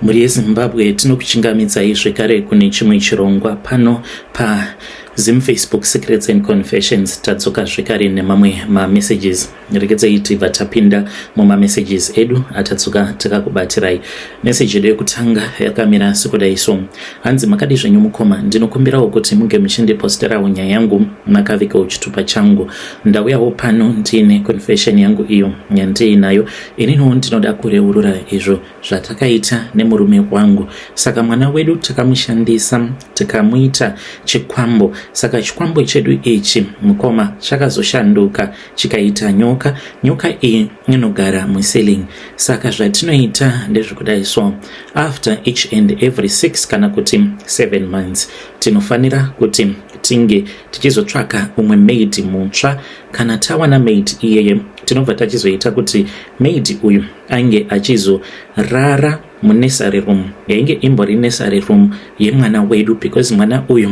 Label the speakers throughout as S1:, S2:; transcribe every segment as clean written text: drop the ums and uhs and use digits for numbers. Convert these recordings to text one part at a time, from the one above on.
S1: Mhuri yeZimbabwe, tinokuchingamidzai zvekare kune chimwe chirongwa pano paZim Facebook Secrets and Confessions. Tadzoka zvekare nemamwe mamessages. Regedzai tibva tapinda mumamessages edu atadzoka takakubatirai. Message yedu yekutanga yakamira sekudai so: Hanzi, "Makadi zvenyu mukoma? Ndinokumbirawo kuti munge muchindiposterawo nyaya yangu makavigawo chitupa changu. Ndauyawo pano ndiine confession yangu iyo yandiinayo. Ininiwo ndinoda kureurura izvo zvatakaita nemurume wangu. Saka mwana wedu takamushandisa, tikamuita chikwambo. Saka chikwambo chedu ichi, mukoma, chakazoshanduka chikaita nyoka. Nyoka iyi inogara muceiling. Saka zvatinoita ndezvekudai so: after each and every 6 kana kuti 7 months, tinofanira kuti tinge tichizotsvaka umwe maid mutsva. Kana tawana maid iyeye, tinobva tachizoita kuti maid uyu ange achizorara munursery room yainge imbori nursery room yemwana wedu, because mwana uyu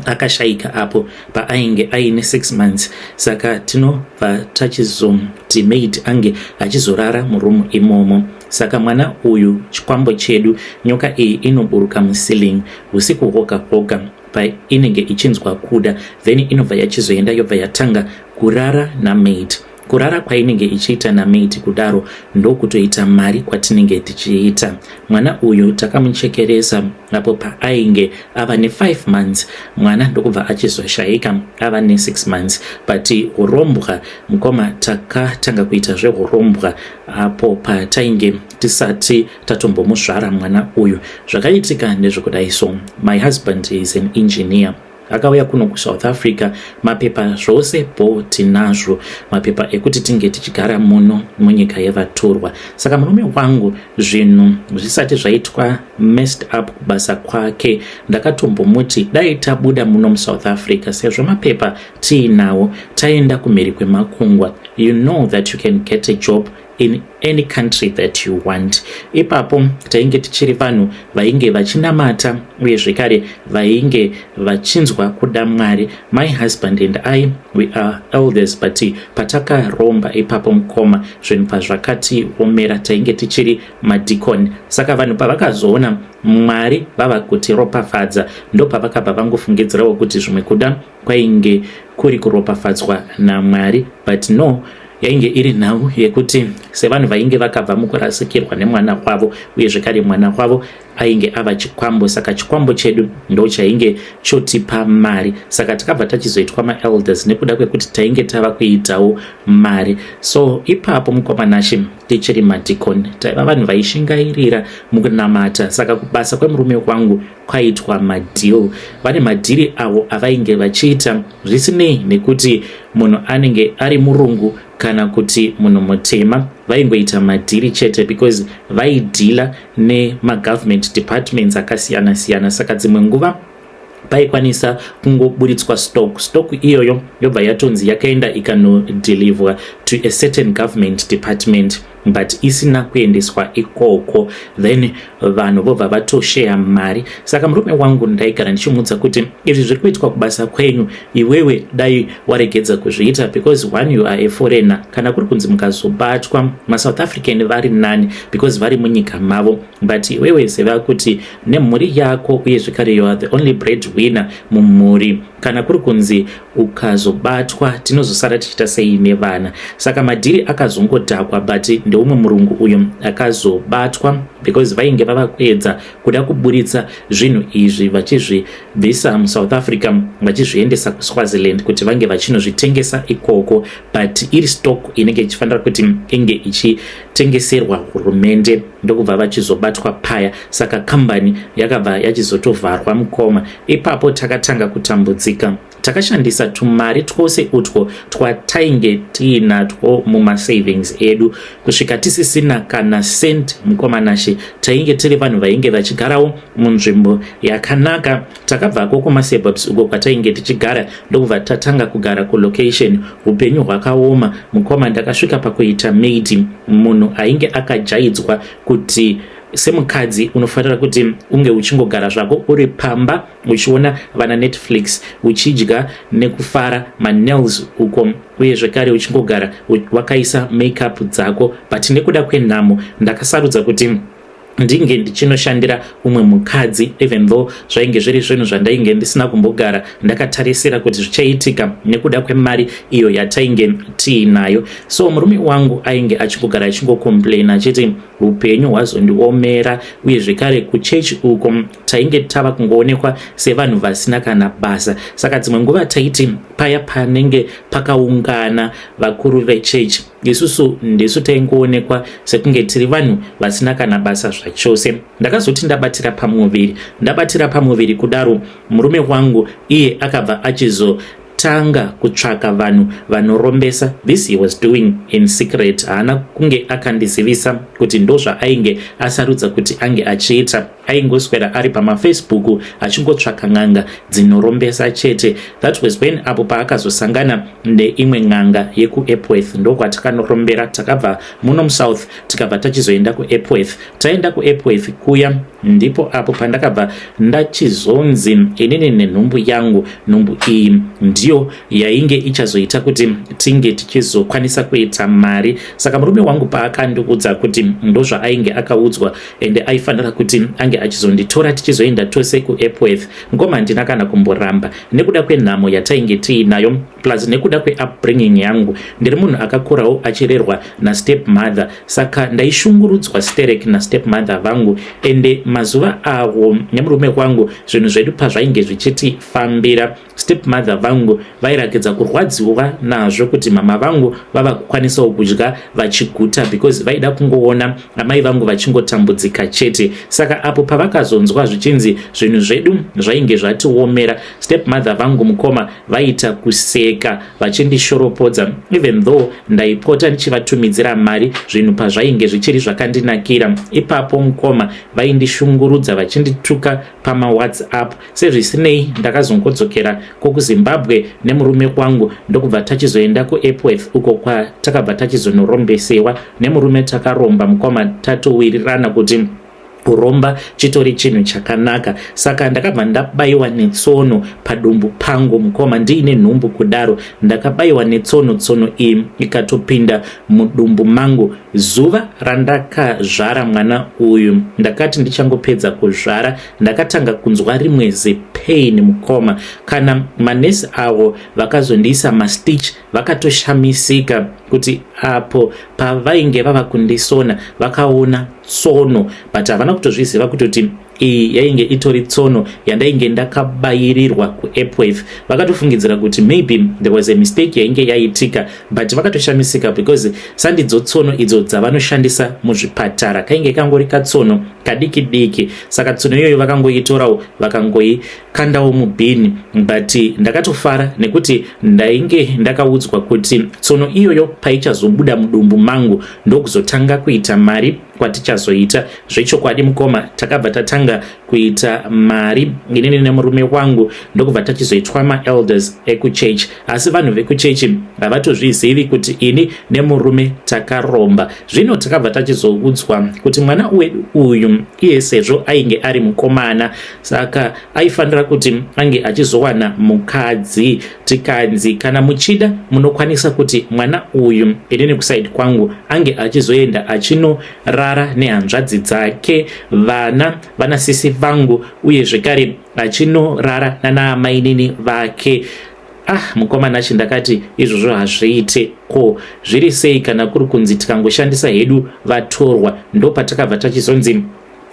S1: akashayika apo paainge aine 6 months. Saka tinobva tachizoti maid ange achizorara murumu imomo. Saka mwana uyu, chikwambo chedu, nyoka iyi, inoburuka muceiling usiku hwoga hwoga painenge ichinzwa kuda. Then inobva yachizoenda, yobva yatanga kurara namaid. Kurara kwainenge ichiita namaid kudaro, ndokutoita mari kwatinenge tichiita. Mwana uyu takamuchekeresa apo paainge ava ne5 months. Mwana ndokubva achizoshayika ava ne6 months. But urombwa, mukoma, takatanga kuita zveurombwa apo patainge tisati tatombomuzvara mwana uyu. Zvakaitika ndezvekudai so: my husband is an engineer. Akauya kuno kuSouth Africa, mapepa zvose bo tinazvo, mapepa ekuti tinge tichigara muno munyika yevatorwa. Saka murume wangu, zvinhu zvisati zvaitwa messed up kubasa kwake, ndakatombomuti dai tabuda muno muSouth Africa, sezvo mapepa tiinawo, taenda kumhiri kwemakungwa. You know that you can get a job in any country that you want." Ipapo tainge tichiri vanhu vainge vachinamata uye zvekare vainge vachinzwa kuda Mwari. My husband and I, we are elders, but patakaromba ipapo, mukoma, zvinhu pazvakatiomera, tainge tichiri madhikoni. Saka vanhu pavakazoona Mwari vava kutiropafadza, ndopavakabva vangofungidzirawo kuti zvimwe kuda kwainge kuri kuropafadzwa naMwari. But no, yainge iri nhau yekuti sevanhu vainge vakabva mukurasikirwa nemwana wavo, uye zvekare mwana wavo ainge ava chikwambo, saka chikwambo chedu ndo chainge chotipa mari. Saka takabva tachizoitwa maelders nekuda kwekuti tainge tava kuitawo mari. So ipapo, mukoma Nashe, tichiri madhikoni, taiva vanhu vaishingairira mukunamata. Saka kubasa kwemurume wangu kwaitwa madeal. Vane madhiri avo avainge vachiita, zvisinei nekuti munhu anenge ari murungu kana kuti munhu mutema, vaingoita madhiri chete, because vaidhila nemagovernment departments akasiyana-siyana. Saka dzimwe nguva paikwanisa kungoburitswa stock. Stock iyoyo yobva yatonzi yakaenda ikanodeliverwa to a certain government department, but isina kuendeswa ikoko. Then vanhu vobva vatosheya mari. Saka murume wangu ndaigara ndichimuudza kuti izvi zviri kuitwa kubasa kwenyu, iwewe dai waregedza kuzviita, because one, you are a foreigner. Kana kuri kunzi mukazobatwa, maSouth African vari nani because vari munyika mavo, but iwewe ziva kuti nemhuri yako, uye zvekare you are the only bread winner mumhuri. Kana kuri kunzi ukazobatwa, tinozosara tichiita sei nevana?" Saka madhiri akazongodhakwa, but ndeumwe murungu uyu akazobatwa, because vainge vava kuedza kuda kuburitsa zvinhu izvi vachizvibvisa muSouth Africa vachizviendesa kuSwaziland kuti vange vachinozvitengesa ikoko, but iri stock inenge ichifanira kuti inge ichitengeserwa hurumende. Ndokubva vachizobatwa paya. Saka kambani yakabva yachizotovharwa, mukoma. Ipapo takatanga kutambudzika. Takashandisa tumari twose utwo twatainge tiinatwo mumasavings edu kusvika tisisina kana cent. Mukoma Nashe, tainge tiri vanhu vainge vachigarawo munzvimbo yakanaka. Takabvako kumasuburbs uko kwatainge tichigara, ndokubva tatanga kugara kulocation. Upenyu hwakaoma, mukoma. Ndakasvika pakuita maid, munhu ainge akajaidzwa kuti semukadzi unofanira kuti unge uchingogara zvako uri pamba, uchiona vana Netflix, uchidya nekufara manails uko, uye zvekare uchingogara wakaisa makeup dzako. But nekuda kwenhamo, ndakasarudza kuti Ndinge ndichinoshandira umwe mukadzi, even though zvainge zviri zvinhu zvandainge ndisina kumbogara ndakatarisira kuti zvichaitika nekuda kwemari iyo yatainge tiinayo. So murume wangu ainge achingogara achingocomplaina achiti upenyu hwazondiomera, uye zvekare kuchechi uko tainge tava kungoonekwa sevanhu vasina kana basa. Saka dzimwe nguva taiti paya panenge pakaungana vakuru vechechi, isusu ndisu taingoonekwa sekunge tiri vanhu vasina kana basa zvachose. Ndakazoti ndabatira pamuviri, ndabatira pamuviri kudaro, murume wangu iye akabva achizotanga kutsvaka vanhu vanorombesa. This he was doing in secret. Haana kunge akandizivisa kuti ndozvaainge asarudza kuti ange achiita. Aingoswera ari pamaFacebook achingotsvaka n'anga dzinorombesa chete. That was when apo paakazosangana neimwe n'anga yekuEpworth. Ndokwatakanorombera. Takabva muno muSouth, tikabva tachizoenda kuEpworth. Taenda kuEpworth kuya, ndipo apo pandakabva ndachizonzi inini nenhumbu yangu, nhumbu iyi ndiyo yainge ichazoita kuti tinge tichizokwanisa kuita mari. Saka murume wangu paakandiudza kuti ndozvaainge akaudzwa ende aifanira kuti ange achizonditora tichizoenda tose kuEpworth, ngoma handina kana kumboramba nekuda kwenhamo yatainge tiinayo, plus nekuda kweupbringing yangu. Ndiri munhu akakurawo achirerwa nastep mother, saka ndaishungurudzwa sterek nastep mother vangu. Ende mazuva avo nemurume wangu zvinhu zvedu pazvainge zvichitifambira, step mother vangu vairakidza kurwadziwa nazvo kuti mama vangu vava kukwanisawo kudya vachiguta, because vaida kungoona amai vangu vachingotambudzika chete. Saka apo pavakazonzwa zvichinzi zvinhu zvedu zvainge zvatiomera, step mother vangu, mukoma, vaita kuseka vachindishoropodza, even though ndaipota ndichivatumidzira mari zvinhu pazvainge zvichiri zvakandinakira. Ipapo, mukoma, vaindishungurudza vachindituka pamaWhatsApp. Sezvisinei, ndakazongodzokera kwokuZimbabwe nemurume wangu, ndokubva tachizoenda kuEpworth, uko kwatakabva tachizonorombesewa nemurume. Takaromba, mukoma, tatowirirana kuti kuromba chitori chinhu chakanaka. Saka ndakabva ndabayiwa netsono padumbu pangu, mukoma. Ndiine nhumbu kudaro, ndakabayiwa netsono. Tsono iyi ikatopinda mudumbu mangu. Zuva randakazvara mwana uyu, ndakati ndichangopedza kuzvara, ndakatanga kunzwa rimwe zipain, mukoma. Kana manesi avo vakazondiisa mastitch vakatoshamisika kuti apo pavainge vava kundisona vakaona tsono, but havana kutozviziva kutoti iyi yainge itori tsono yandainge ndakabayirirwa kuEpworth. Vakatofungidzira kuti maybe there was a mistake yainge yaitika, but vakatoshamisika because sandidzo tsono idzo dzavanoshandisa muzvipatara. Kainge kangori katsono kadiki diki. Saka tsono iyoyo vakangoitorawo, vakangoikandawo mubhini. But ndakatofara nekuti ndainge ndakaudzwa kuti tsono iyoyo paichazobuda mudumbu mangu, ndokuzotanga kuita mari kwatichazoita. Zvechokwadi, mukoma, takabva tatanga kuita mari inini nemurume wangu, ndokubva tachizoitwa maelders ekuchechi. Asi vanhu vekuchechi havatozvizivi kuti ini nemurume takaromba. Zvino takabva tachizoudzwa kuti mwana wedu uyu iye, sezvo ainge ari mukomana, saka aifanira kuti ange achizowana mukadzi. Tikanzi kana muchida munokwanisa kuti mwana uyu, inini kuside kwangu, ange achizoenda achinorara nehanzvadzi dzake, vana vanasisi vangu, uye zvekare achinorara nanaamainini vake. Ah, mukomana achi, ndakati izvozvo hazviite. Ko zviri sei kana kuri kunzi tikangoshandisa hedu vatorwa? Ndopatakabva tachizonzi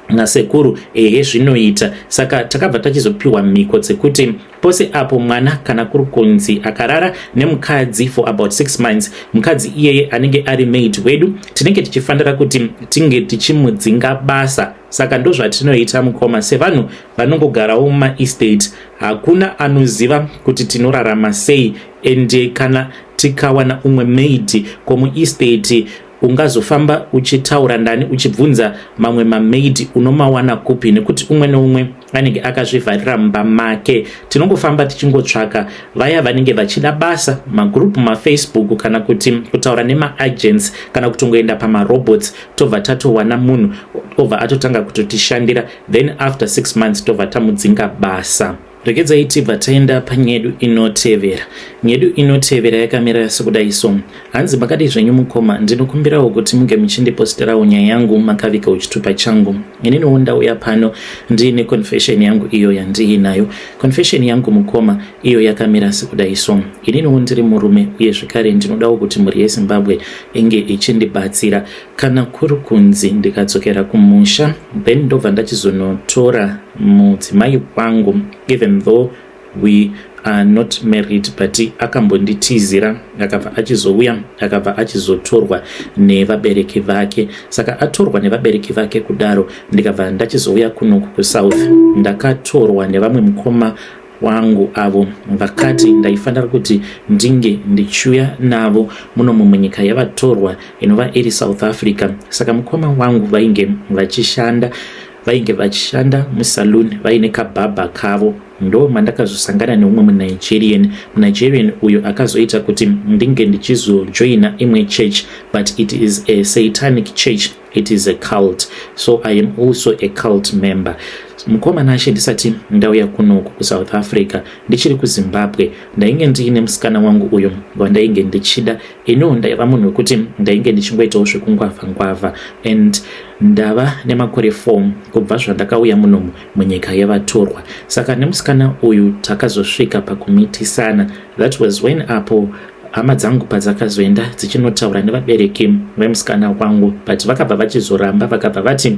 S1: nasekuru, ehe, zvinoita. Saka takabva tachizopiwa mhiko dzekuti pose apo mwana kana kuri kunzi akarara nemukadzi for about 6 months, mukadzi iyeye anenge ari maid wedu, tinenge tichifanira kuti tinge tichimudzinga basa. Saka ndozvatinoita, mukoma. Sevanhu vanongogarawo mumaestate, hakuna anoziva kuti tinorarama sei. Ende kana tikawana umwe maid komuestate, ungazofamba uchitaura ndani, uchibvunza mamwe mamaid unomawana kupi? Nekuti umwe neumwe anenge akazvivharira mumba make. Tinongofamba tichingotsvaka vaya vanenge vachida basa, magroup maFacebook, kana kuti kutaura nemaagents, kana kutongoenda pamarobots. Tobva tatowana munhu, obva atotanga kutotishandira. Then after 6 months tobva tamudzinga basa. Regedzai tibva taenda panyedu inotevera. Nyedu inotevera yakamira sekudai so. Hanzi makadii zvenyu mukoma, ndinokumbirawo kuti munge muchindiposterawo nyaya yangu makaviga chitupa changu. Ininiwo ndauya pano ndiine confession yangu iyo yandiinayo. Confession yangu mukoma iyo yakamira sekudai so. Ininiwo ndiri murume uye zvekare ndinodawo kuti mhuri yeZimbabwe inge ichindibatsira. Kana kuri kunzi ndikadzokera kumusha then ndobva ndachizonotora mudzimai wangu, even though we are not married, but akambonditizira, akabva achizouya, akabva achizotorwa nevabereki vake. Saka atorwa nevabereki vake kudaro, ndikabva ndachizouya kunoku kuSouth. Ndakatorwa nevamwe mukoma wangu avo vakati ndaifanira kuti ndinge ndichiuya navo munomu munyika yavatorwa inova iri South Africa. Saka mukoma wangu vainge vachishanda musaloon, vaine kabhabha kavo. Ndo mandakazosangana neumwe muNigerian. MuNigerian uyo akazoita kuti ndinge ndichizojoina imwe church, but it is a satanic church, it is a cult, so I am also a cult member. Mukoma Nashe, ndisati ndauya kunoku kuSouth Africa, ndichiri kuZimbabwe, ndainge ndiine musikana wangu uyo wandainge ndichida. Iniwo ndaiva munhu wekuti ndainge ndichingoitawo zvekungwavha ngwavha, and ndava nemakore 4 kubva zvandakauya munomu munyika yevatorwa. Saka nemusikana uyu takazosvika pakumitisana. That was when apo hama dzangu padzakazoenda dzichinotaura nevabereki vemusikana wangu, but vakabva vachizoramba, vakabva vati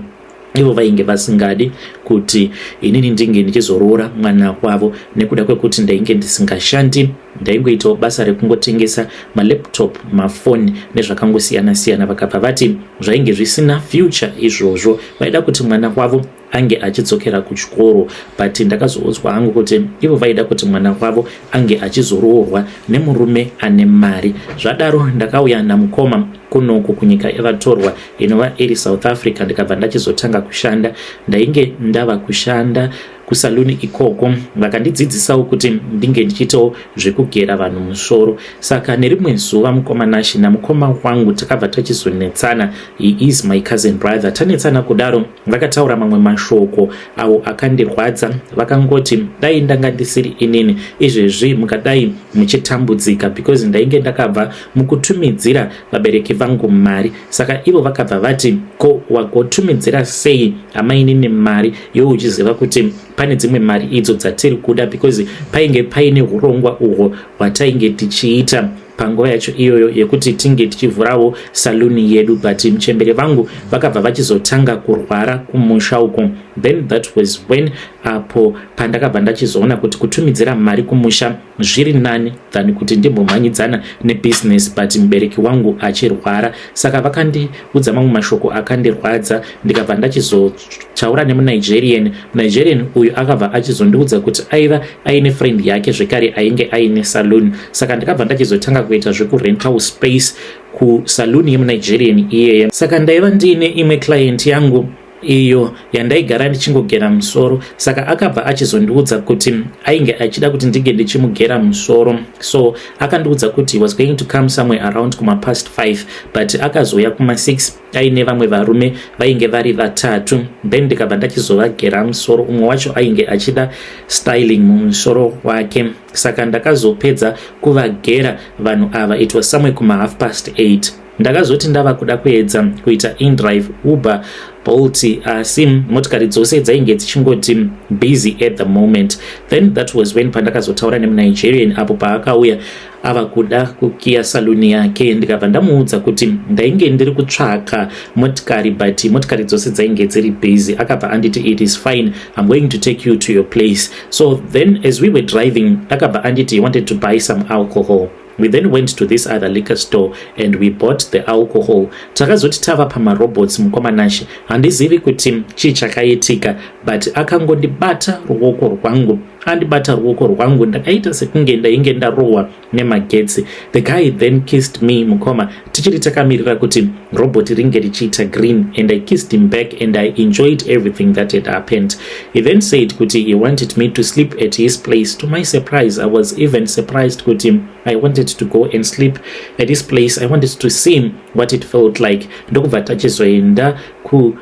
S1: ivo vainge vasingadi kuti inini ndinge ndichizoroora mwana wavo nekuda kwekuti ndainge ndisingashandi, ndaingoitawo basa rekungotengesa malaptop, mafoni nezvakangosiyana-siyana. Vakabva vati zvainge zvisina future izvozvo, vaida kuti mwana wavo ange achidzokera kuchikoro. But ndakazoudzwa hangu kuti ivo vaida kuti mwana wavo ange achizoroorwa nemurume ane mari. Zvadaro, ndakauya namukoma kunoku kunyika yavatorwa inova iri South Africa, ndikabva ndachizotanga kushanda. Ndainge ndava kushanda kusaluni ikoko, vakandidzidzisawo kuti ndinge ndichiitawo zvekugera vanhu musoro. Saka nerimwe zuva, mukoma Nashi, namukoma wangu takabva tachizonetsana. He is my cousin brother. Tanetsana kudaro, vakataura mamwe mashoko avo akandirwadza. Vakangoti dai ndanga ndisiri inini, izvezvi mukadai muchitambudzika, because ndainge ndakabva mukutumidzira vabereki vangu mari. Saka ivo vakabva vati, "Ko wagotumidzira sei amainini mari iwe uchiziva kuti pane dzimwe mari idzo dzatiri kuda?" Because painge paine urongwa uhwo hwatainge tichiita panguva yacho iyoyo yekuti tinge tichivhurawo saluni yedu, but muchembere vangu vakabva vachizotanga kurwara kumusha uko. Then that was when apo pandakabva ndachizoona kuti kutumidzira mari kumusha zviri nani than kuti ndimbomhanyidzana nebusiness, but mubereki wangu achirwara. Saka vakandiudza mamwe mashoko akandirwadza, ndikabva ndachizotaura nemuNigerian. MuNigerian uyu akabva achizondiudza kuti aiva aine friend yake zvekare ainge aine saloon. Saka ndakabva ndachizotanga kuita zvekurental space kusaluni yemuNigerian iyeye. Saka ndaiva ndiine imwe client yangu iyo yandaigara ndichingogera musoro. Saka akabva achizondiudza kuti ainge achida kuti ndinge ndichimugera musoro. So akandiudza kuti he was going to come somewhere around kumapast 5, but akazouya kuma6 aine vamwe varume vainge vari vatatu. Then ndikabva ndachizovagera musoro. Umwe wacho ainge achida styling mumusoro wake. Saka ndakazopedza kuvagera vanhu ava, it was somewhere kuma 8:30. Ndakazoti ndava kuda kuedza kuita inDrive, Uber, Bolt, asi motikari dzose dzainge dzichingoti busy at the moment. Then that was when pandakazotaura nemuNigerian apo paakauya ava kuda kukiya saluni yake. Ndikabva ndamuudza kuti ndainge ndiri kutsvaka motikari, but motikari dzose dzainge dziri busy. Akabva anditi, "It is fine, I'm going to take you to your place." So then as we were driving, akabva anditi he wanted to buy some alcohol. We then went to this other liquor store and we bought the alcohol. Takazoti tava pamarobots, mukoma Nashe, handizivi kuti chii chakaitika, but akangondibata ruoko rwangu. Andibata ruoko rwangu, ndakaita sekunge ndainge ndarohwa nemagetsi. The guy then kissed me, mukoma, tichiri takamirira kuti robot ringe richiita green, and I kissed him back and I enjoyed everything that had happened. He then said kuti he wanted me to sleep at his place. To my surprise, I was even surprised kuti I wanted to go and sleep at his place. I wanted to see what it felt like. Ndokubva tachizoenda ku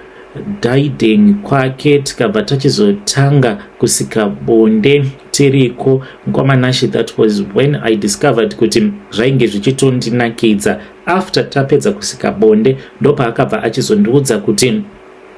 S1: Diding kwake, tikabva tachizotanga kusika bonde tiriko. Mukoma Nashe, that was when I discovered kuti zvainge zvichitondinakidza. After tapedza kusika bonde, ndopaakabva achizondiudza kuti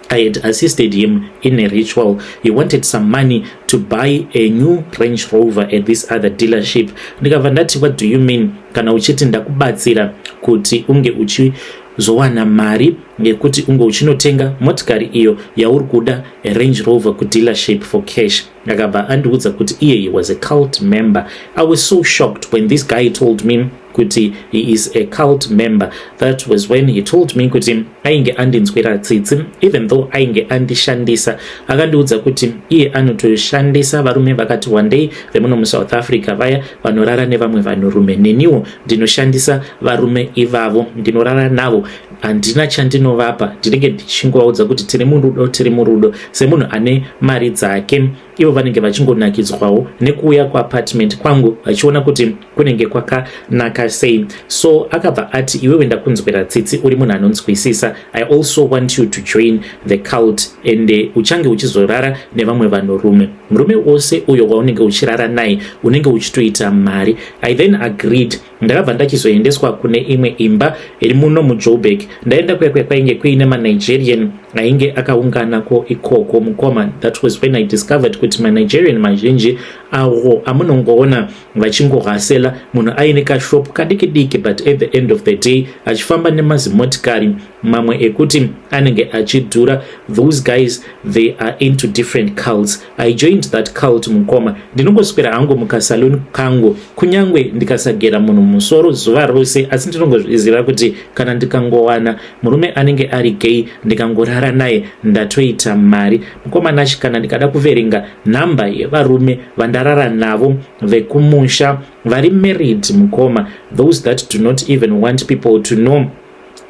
S1: I had assisted him in a ritual. He wanted some money to buy a new Range Rover at this other dealership. Ndikabva ndati, "What do you mean kana uchiti ndakubatsira kuti unge uchizowana mari yekuti unge uchinotenga motikari iyo yauri kuda, Range Rover, kudealership for cash?" Akabva andiudza kuti iye he was a cult member. I was so shocked when this guy told me kuti he is a cult member. That was when he told me kuti ainge andinzwira tsitsi even though ainge andishandisa. Akandiudza kuti iye anotoshandisa varume vakati wandei vemuno muSouth Africa, vaya vanorara nevamwe vanhurume. Neniwo ndinoshandisa varume ivavo, ndinorara navo, handina chandinovapa. Ndinenge ndichingovaudza kuti tiri murudo, tiri murudo. Semunhu ane mari dzake, ivo vanenge vachingonakidzwawo nekuuya kuapartment kwangu vachiona kuti kunenge kwakanaka sei. So akabva ati, "Iwewe ndakunzwira tsitsi, uri munhu anonzwisisa. I also want you to join the cult and uchange uchizorara nevamwe vanhurume. Murume wose uyo waunenge uchirara naye unenge uchitoita mari." I then agreed. Ndakabva ndachizoendeswa kune imwe imba iri muno muJoburg. Ndaenda kuya kuya, kwainge kuine maNigerian ainge akaunganako ikoko. Mukoma, that was when I discovered kuti maNigerian mazhinji avo amunongoona vachingohasela, munhu aine kashopu kadiki diki, but at the end of the day achifamba nemazimotikari mamwe ekuti anenge achidhura, those guys, they are into different cults. I joined that cult. Mukoma, ndinongoswera hangu mukasaluni kangu, kunyange ndikasagera munhu musoro zuva rose, asi ndinongozviziva kuti kana ndikangowana murume anenge ari gay, ndikangorara naye, ndatoita mari. Mukoma Nashe, kana ndikada kuverenga nhamba yevarume vandarara navo vekumusha vari married, mukoma, those that do not even want people to know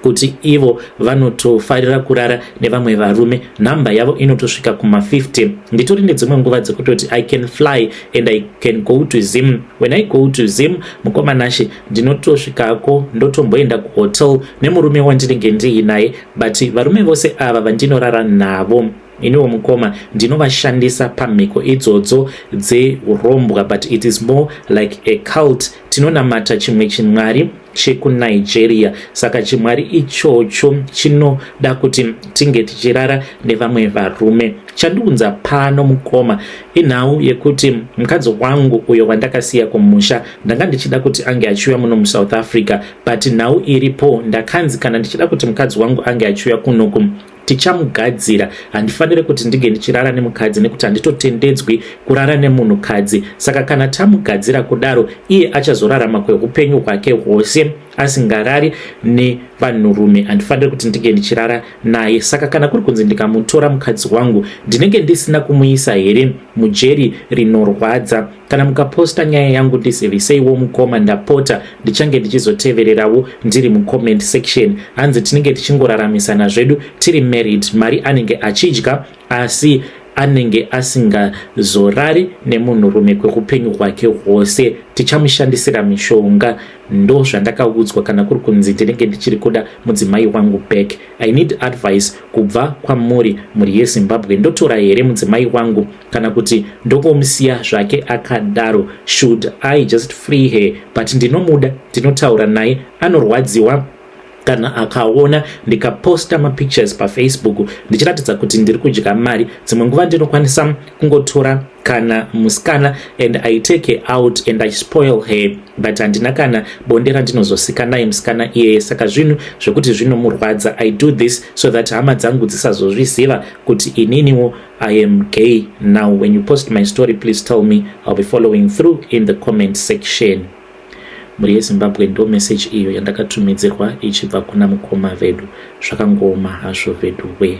S1: kuti ivo vanotofarira kurara nevamwe varume, nhamba yavo inotosvika kuma50. Nditori nedzimwe nguva dzekutoti I can fly and I can go to Zim. When I go to Zim, mukoma Nashe, ndinotosvikako, ndotomboenda kuhotel nemurume wandinenge ndiinaye, but varume vose ava vandinorara navo iniwo, mukoma, ndinovashandisa pamhiko idzodzo dzeurombwa, but it is more like a cult. Tinonamata chimwe chimwari chekuNigeria, saka chimwari ichocho chinoda kuti tinge tichirara nevamwe varume. Chandiunza pano, mukoma, inhau yekuti mukadzi wangu uyo wandakasiya kumusha, ndanga ndichida kuti ange achiuya muno muSouth Africa, but nhau iripo, ndakanzi kana ndichida kuti mukadzi wangu ange achiuya kunoku tichamugadzira, handifaniri kuti ndinge ndichirara nemukadzi nekuti handitotendedzwi kurara nemunhukadzi. Saka kana tamugadzira kudaro, iye achazorarama kweupenyu hwake hwose asingarari nevanhurume. Handifaniri kuti ndinge ndichirara naye. Saka kana kuri kunzi ndikamutora mukadzi wangu, ndinenge ndisina kumuisa here mujeri rinorwadza? Kana mukaposta nyaya yangu, ndiziviseiwo mukoma, ndapota. Ndichange ndichizotevererawo ndiri mucomment section. Hanzi tinenge tichingoraramisana zvedu tiri married, mari anenge achidya, asi anenge asingazorari nemunhurume kweupenyu hwake hwose. Tichamushandisira mishonga, ndo zvandakaudzwa. Kana kuri kunzi ndinenge ndichiri kuda mudzimai wangu back, I need advice kubva kwamuri, mhuri yeZimbabwe. Ndotora here mudzimai wangu kana kuti ndongomusiya zvake akadaro? Should I just free her? But ndinomuda, ndinotaura naye, anorwadziwa kana akaona ndikaposta mapictures paFacebook ndichiratidza kuti ndiri kudya mari. Dzimwe nguva ndinokwanisa kungotora kana musikana and I take her out and I spoil her, but handina kana bonde randinozosika naye musikana iyeye, saka zvinhu zvekuti zvinomurwadza. I do this so that hama dzangu dzisazozviziva kuti ininiwo I am gay now. When you post my story, please tell me. I'll be following through in the comment section. Mhuri yeZimbabwe, ndo meseji iyo yandakatumidzirwa ichibva kuna mukoma vedu. Zvakangooma hazvo vedu we.